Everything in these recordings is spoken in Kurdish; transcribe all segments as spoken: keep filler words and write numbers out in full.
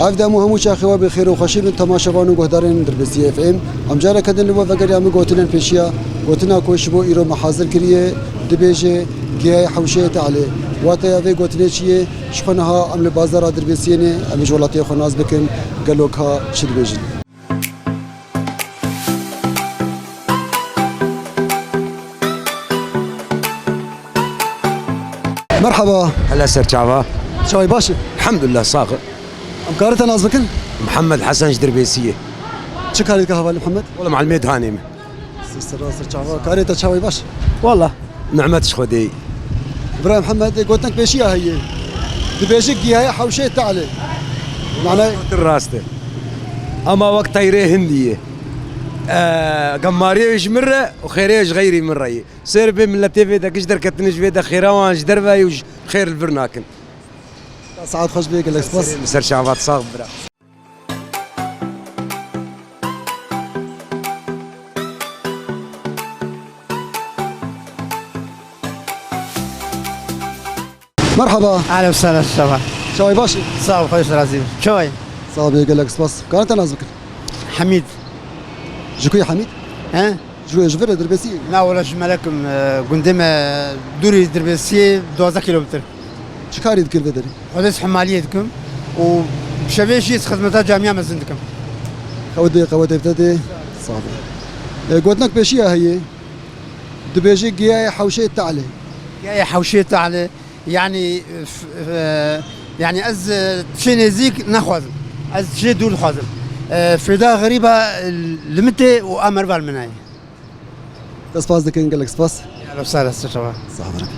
Ev dem û hemû çaxê we bi xêr û xweşî bin temaşevan û guhdarên Dirbêsiyê F M. Em careke din li we vegeriya min gotinên pêşiya, gotina ku ji bo îro me hazir kiriye, dibêje, Giyayê hewşeyê tehlê. Wateya vê gotinê çi ye? Ji xwe niha em li bazara Dirbêsiyê ne, em ê ji welatiyê xwe nas bikin, gelo ka çi dibêjin? Merhaba. Hele ser çava. Çawê baş e? Elhamdulillah, sax. Em karê te nas bikin? Mihemed Hesen ji Dirbêsiyê. Çi karê dike hevalî Mihemed? Wela, mealimê dihanê me. Ser rast, ser çava. Karê te çawê baş? Wela, nimet ji Xwedê. Bira Mihemed, gotinek pêşiya heye. Dibêje giyayê hewşeyê tehlê. Manay? Rast e. Ama wek teyrê hindî ye. E, gemariyê ji min re û xêrê ji xeyrî min re ye. Sêr bê miletê vê de, giş derketin ji vê de, xêra wan ji derve ye û ji xêr li vir nakin. Saet xweş bê, gelek spas. Ser çavat, sax bira. Merhaba. Ehlê we sehlen, şeva. Çawê baş? Sağ ol, xweş razî. Çawê? Sağ ol, gelek spas. Karê te nas bikin? Hamîd. Ji ku yî Hamîd? He? Ji, ji vir e, Dirbêsiyê? Na, wela ji Melek im, e, gundê me dûrî Dirbêsiyê duwazdeh kîlometr. Çi karî dikir vê derê? Xwedê hemaliyê dikim û şevê jî xizmeta camiya mezin dikim. Qewetê, qewetê te dê. Sağ ol. E, gotinek pêşiya heye. Dibêje giyayê hewşeyê tehlê. Giyayê hewşeyê tehlê. Yani, f-, f-, yani ez, e, tişê nêzîk nexwazim. Ez tişê dûr dixwazim. E, fêda xerîba, e, li min tê û a meriva li min nayê. Te spas dikin, gelek spas. Ya, sağ olasın, tamam. Sağ olun.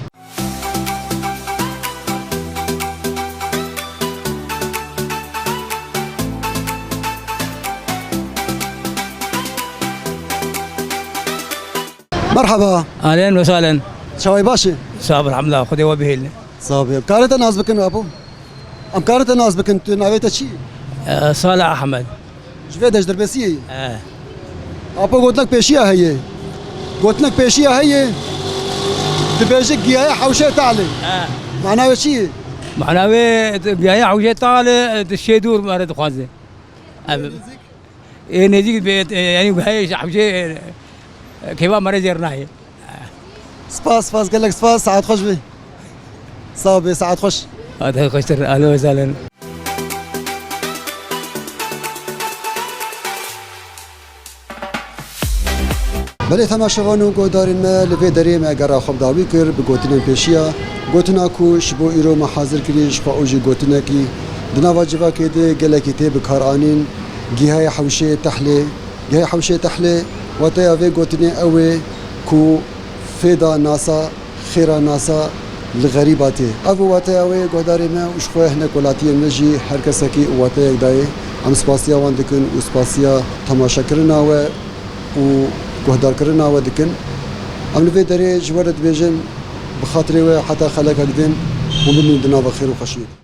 Merhaba. Ahlen ve sahlen. Çawê baş e? Sağ ol, elhamdülillah. Xwedê we bihêlin. Sağ ol. Karê te nas bikin, apo? Em karê te nas bikin, tu navê te çi? Ee, Salih Ahmed. Ji vê de ji Dirbêsiyê yî? Ee. Apo, gotinek pêşiya heye. Gotinek pêşiya heye. Dibêje giyayê hewşê talê. Ee. Mana wê çi ye? Mana wê giyayê hewşê talê, di şê dûr me re dixwaze. Em, ê nêzîk bê, e, yanî heye hewşê, e, kêfa me re zêr nayê. Spas, spas, gelek spas, saet xweş be. Sağ be, saet xweş. Hadi xweştir, ahlen ve sahlen. Belê temaşevan û guhdarên me, li vê derê me gera xwe bi dawî kir bi gotinên pêşiya. Gotina ku ji bo îro me hazir kirî, ji xwe ew jî gotinekî di nava civakê de gelekî tê bi kar anîn, gihayê hewşê tehlê. Gihayê hewşê tehlê, wateya vê gotinê ew ê ku fêda nasa, xêra nasa li xerîba tê. Ev wateya wê, guhdarê me, û ji xwe hinek welatiyên me jî her kesekî û wateyek dayê. Em spasiya wan dikin û spasiya temaşekirina we û guhdarkirina we dikin. Em li vê derê ji we re dibêjin, bi xatirê we heta xelekek din hûn bimînin di nava xêr û xweşiyê de.